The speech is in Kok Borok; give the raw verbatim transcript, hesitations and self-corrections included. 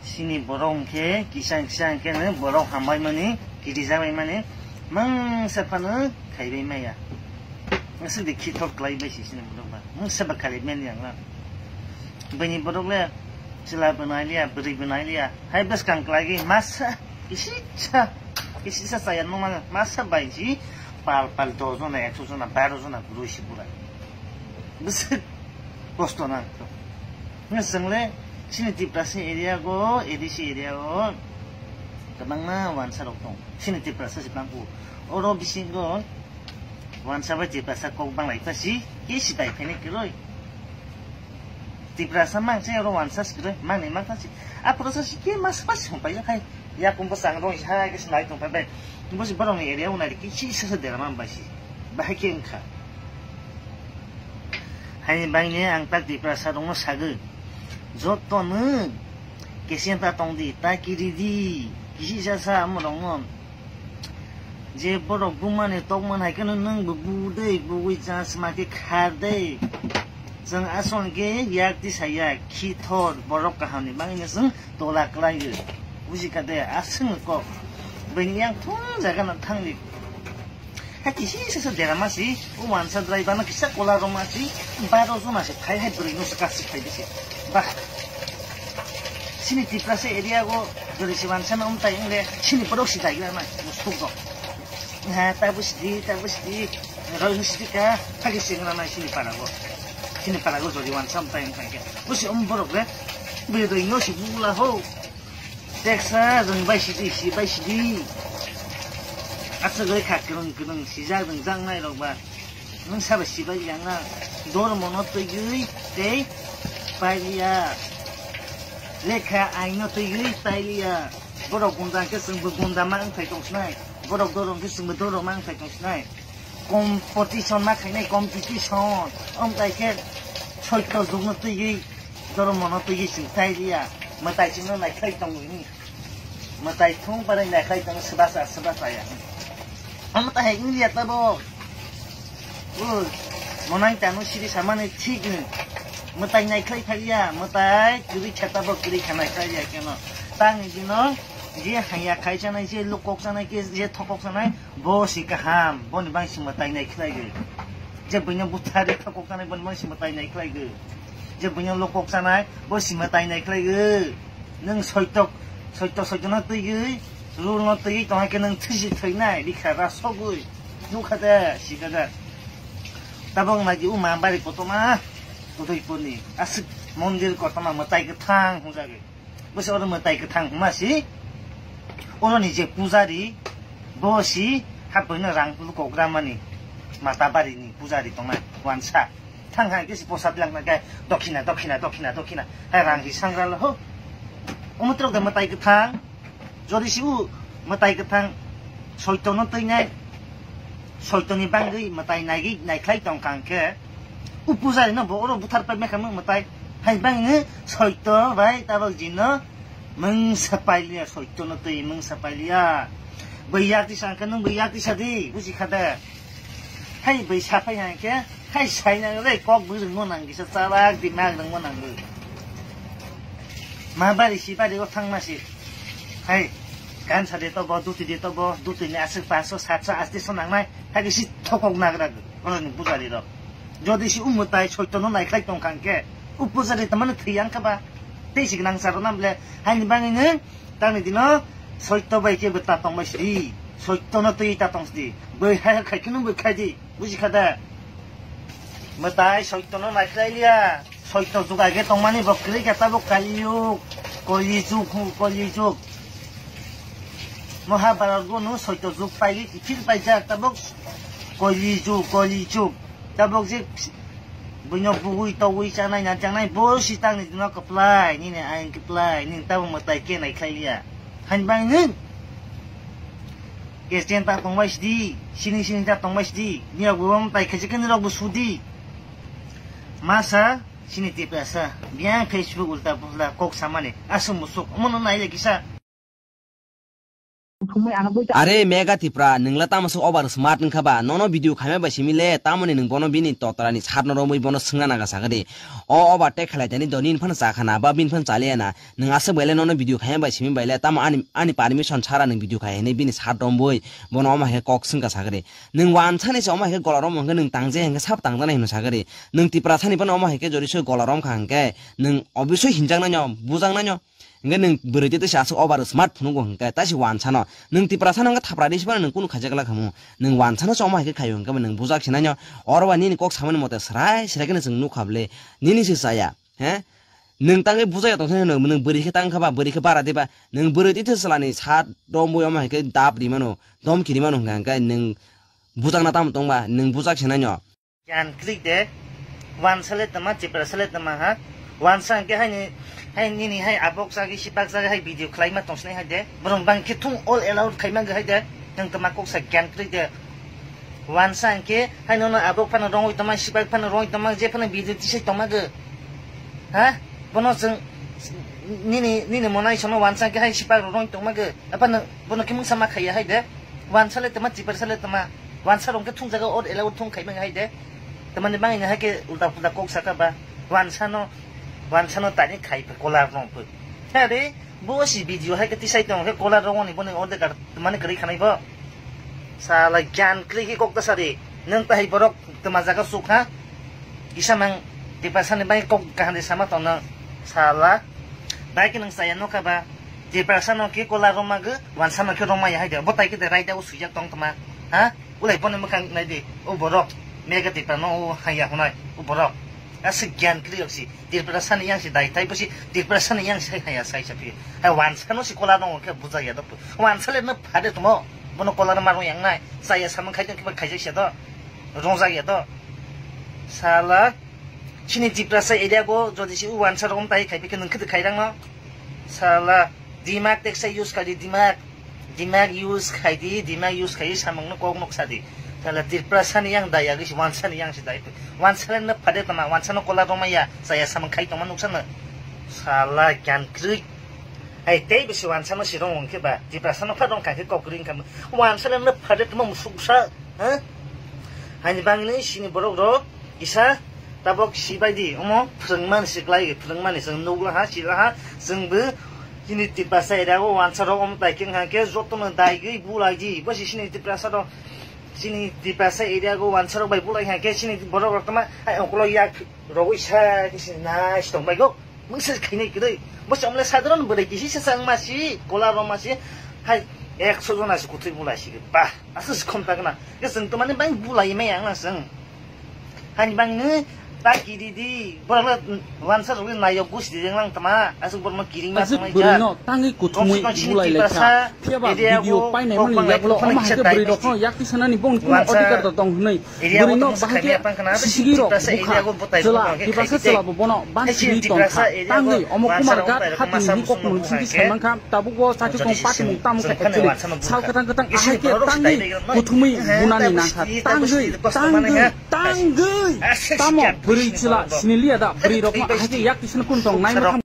Chini borok hwnkhe kisa kisa hwnkhe borok hambai mani, kirijabai mani, mangsa phano khaibai maya. Aswk de khithok klai bai si chini borok ba. Mungsa ba khali mani ang na. Bini borok le chwla bo nai liya, bwrwi bo nai liya. Hai bwskang klai gi masa kisisa, kisisa chaya nung mano. Masa bai si pal pal dos jona, ekso jona, baro jona kwrwi si bura. Bwswk kosto nang. Nge chwng le chini Tiprasa area go, A D C area go kwbangma wansa rok tong. Chini Tiprasa si bangkuk. Oro bisingo wansa bai Tiprasa kok banglai ta si, ke si bai phene kwrwi. Tiprasa mang se oro wansa si kwrwi, mang ni mang ta si. Aphuru sa si ke mas pas hum pai ya khai. Yakung bwsang rong hai khe sinai tong pai bai. Bo si borok ni area unai khe si sa sa dera man bai si. Bahai khe wngkha. Haini bagwi ang tak Tiprasa rokno sagwi. Joto no kesi ta tong di, ta kiri di. Kisi sa sa amo rokno. Je borok bumani tokmani hai kheno nwng bo bu dei, bugwi chance ma khe khar dei. Chwng aswk khe yak tisa ya, khithor borok kaham ni bagwi no chwng tola kwlai o. Buji kha de, aswk ni kok. Bini yang thung jaga na thang di. Ha kisi se se dera ma si, o wansa driver no kisa kola roma si, baro jona se thai hai bwrwi no se kasi khai de se. Bah. Chini Tiprasa area go, jodi si wansa no um tai ung le, chini borok si dai gra na, musuk go. Ha, ta bo sidi, ta bo sidi, roi no sidi ka, phagi sing rana sini para go. Sini para go jodi wan sam tai wngkha khe. Bo si um borok le, bini roi no si bula ho. Teksa rwng bai sidi, si bai sidi. Aswk oi kha kwrwng kwrwng sijak rwngjak nai rok ba. Nwng sabo si bai yang na. Dormo no twiwi tei pai liya. Lekha ain no twiwi pai liya. Borok gunda khe chwngbo gunda ma wngthai tong sinai. Borok dorong khe chwngbo dorong ma wngthai tong sinai. Competition ma khainai, competition. Omtai khe soito jugno twiwi, dorong mono twiwi chwng tai liya. Mwtai chwngno naikhlai tongo hini. Mwtai thung parai naikhlai tongo, swbasa, swbasa ya. Omo tai hai wng liya tabok. Ui, monang tano siri samani thik ni. Mwtai naikhlai phai liya, mwtai kwrwi kha tabok, kwrwi kha naikhlai liya keno. Tangni dino, je haya khai chanai, je lukok chanai, ke je thokok chanai, bo si kaham, boni bang si mwtai naikhlai gwi. Je buino buthari thokok chanai, boni bang si mwtai naikhlai gwi. Je buino lukok chanai, bo si mwtai naikhlai gwi. Nwng soitok, soito, soito no twi gwi, rul no twi gwi tong hai khe nwng thwi si thwi nai, rikha ra sogwi. Nukha de, sikha de. Tabok nai di, o Mambari kotorma, Udaipurni, aswk mondir kotorma, mwtai kwthang hwnjagwi. Bo se oro mwtai kwthang hwnma si, oroni je pujari, bo si, hapoino rang lukok ramani, Matabarini pujari tongnai, wansa. Thang hai khe si posa bilang na khe, dokhina, dokhina, dokhina, dokhina, hai rang hi sangra lo ho. Omo trok de mwtai kwthang. Jodi si u mwtai kwthang soito no twi nai, soito ni bangwi mwtai naigwi naikhlai tong kha hwnkhe, u pujari no bo oro buthar pai mekha mwtai, hai bangwi soito bai tabok jino mungsa pai liya, soito no twi mungsa pai liya. Bai yak tisa hwnkhe nwng bai yak tisa di, buji kha de? Hai bai saphai hai khe, hai sai nang le kok bwrwng mo nang kisa chalak di mag rwng mo nang le. Ma bari si bari o thang ma si. Hai, gansa de to bo, duti de to bo, duti ni aswk paso, satso, asti so nang nai, hai khe si thokok nagra gw, oro ni pujari rok. Jodi si u mwtai soito no naikhlai tong kha hwnkhe, u pujari tamani thwi yang kha ba, tei si nang charo nam le, hai ni bangwi nw, Tangni dino soito bai khe bo ta tong bai sidi. Soito no twi ta tong sidi. Bwrwi hai khai kheno bwrwi khai di. Buji kha da? Mwtai soito no naikhlai liya. Soito jug age tongmani bo kwrwi kha tabuk Kali Yug. Koli Yug, Koli Yug. Mahabharat go no soito jug pai kiphil pai jak tabuk Koli Yug, Koli Yug. Tabuk je buino bugui togui chanai na chanai bo si tangni dino kwplai, nini ain kwplai, nini tabuk mwtai khe naikhlai liya. Hain bang nwng. Christian ta tongbai sidi, sini sini ta tongbai sidi, nirok bo mwtai khaijak khe nirok bo sudi. Masa, sini Tiprasa, biyang Facebook ulta pulta kok samani, aswk musuk, omono naile kisa. Thumui ano bui ta. Are Mega Tipra, nwng la tamo se over smart wngkha ba? Nono video khaima bai simi le, tamoni nwng bono bini totra ni sat no romwi bono swngna naga sakha di. O over te khalai tani do nini phano cha khana, ba bini phano cha liya na. Nwng aswk bai le nono video khaima bai simi bai le, tamo ani, ani permission chara nwng video khai hinwi bini sat rombwi bono omo hai khe kok swngkha sakha di. Nwng wansa ni se omo hai khe gola rom hwnkhe nwng tang je hwnkhe sab tang jana hino sakha di. Nwng Tiprasa ni phano omo hai khe jori se gola rom kha hwnkhe nwng obviously hinjak nai no, bujak nai no. Hingke nwng bwrwi twi twi se aswk over smart phunukgo hingke, tai se wansano. Nwng Tiprasano hingke thapra ri se phano nwng kunu khaijak la khamu. Nwng wansano se omo hai khe khaio hingke nwng bujak se naino. Oro ba nini kok samani mote srai srai kheno chwng nukha bwle. Nini se chaya, he? Nwng tangwi bujak ya tongsa hino, nwng bwrwi khe tang kha ba, bwrwi khe bara diba. Nwng bwrwi twi twi chwlani sat romwi omo hai khe dap ri mano, domki ri mano hingka hingke nwng bujakna tamo tongba, nwng bujak se naino. Yan klik de, wansa le tama, Tiprasa le tama ha. Wansa hingke haini, hai nini hai abok sagi, sipak sagi, hai video khlaima tongsinai hai de. Borong bang khe thung all allowed khaima ge hai de. Nwng tama kok sa yan klik de. Wansa hingke hai nono abok phano rongoi tama, sipak phano rongoi tama, je phano video tisai tongma ge. Ha? Bono chwng nini, nini monai sono wansa hingke hai sipak rongoi tongma ge. Apa nwng bono khe mungsa ma khaiya hai de. Wansa le tama, Tiprasa le tama. Wansa rong khe thung jaga or ela or thung khai mang hai de. Tamani bang hai khe ulta pulta kok saka ba. Wansa no, wansa no tani khai pe kolar rong pe. Are, bo si video hai khe tisai tong khe kolar rong ni boni order kar tamani kari khanai bo. Sala gyan kri khe kok ta sari. Nwng ta hai borok tama jaga suk ha. Kisa mang Tiprasa ni bai kok kahani sama tong nang. Sala. Bai khe nwng saya no ka ba. Tiprasa no khe kolar rong ma ge, wansa no khe rong ma ya hai de. Bo tai khe de raida o sujak tong tama. Ha? Ulai bono mwkhang nai di, o borok, Mega Tipra no o haya hunai, o borok. Aswk gyan kwrwi rok si, Tiprasa ni yang si dai tai bo si, Tiprasa ni yang si haya sai sa phi. Hai wansa no si kola no khe bujak ya dok. Wansa le no phade tumo, bono kola no marung yang nai, saya samang khai tong khe ba khaijak sia do, rongjak ya do. Sala, chini Tiprasa area go, jodi si o wansa rom tai khai phi khe nwng khe khai rang no. Sala, dimak teksa use khai di, dimak. Dimak use khai di, dimak use khai samung no kok nok sa di. Sala Tiprasa ni yang daya gisi wansa ni yang si dai. Wansa le no phade tama, wansa no kola roma ya, saya samung khai tongma nuksa no. Sala gyan krui. Ai tei bisi wansa no si rong wng khe ba, Tiprasa no pha rong khai khe kok ring kam. Wansa le no phade tama musuk sa, ha? Hani bang ni sini borok ro, isa, tabok si bai di, omo, phwrwngmani si klai, phwrwngmani chwng nukla ha, chila ha, chwng bo, chini Tiprasa area o wansa rok omo tai khe wngkha khe joto no daigwi bulai di, bo si chini Tiprasa rok, chini Tiprasa area o wansa rok bai bulai kha khe chini borok rok tama, hai okolo yak rogwi sa khe si nai si tong bai go, mungsa khainai kwrwi, bo si omle sadharon bwrwi kisi sa chang ma si, kola rok ma si, hai ekso jona si kuthwi bulai si ba, aswk si khom ta gana, khe chwng tama ni bai bulai mai ang na chwng. Hani bangni ta kiri di, borok le wansa rok le nayok gusi di jeng lang tama, aswk borok no kiring ma aswk tongmai bwrwi ja. No tangwi kuthumui bulai lai kha. Phiya ba video painai mani yaklo omo hai khe bwrwi rok no yakti sanani bong kuno adhikar da tong hwnwi. Bwrwi no bahai khe sisigi rok bukha chwla, Tiprasa chwla bo bono ban sigi tong kha. Tangwi omo Kumar Ghat hati ni kok mung sigi sai man kha. Tabuk bo sakhe tong party mung tamo khe actually sal kwthang kwthang ahai khe tangwi kuthumui bunani nangkha. Tangwi, tangwi, tangwi. Tamo bwrwi chwla siniliya da, bwrwi rok ma ahai khe yak tisini kun tong nai ma.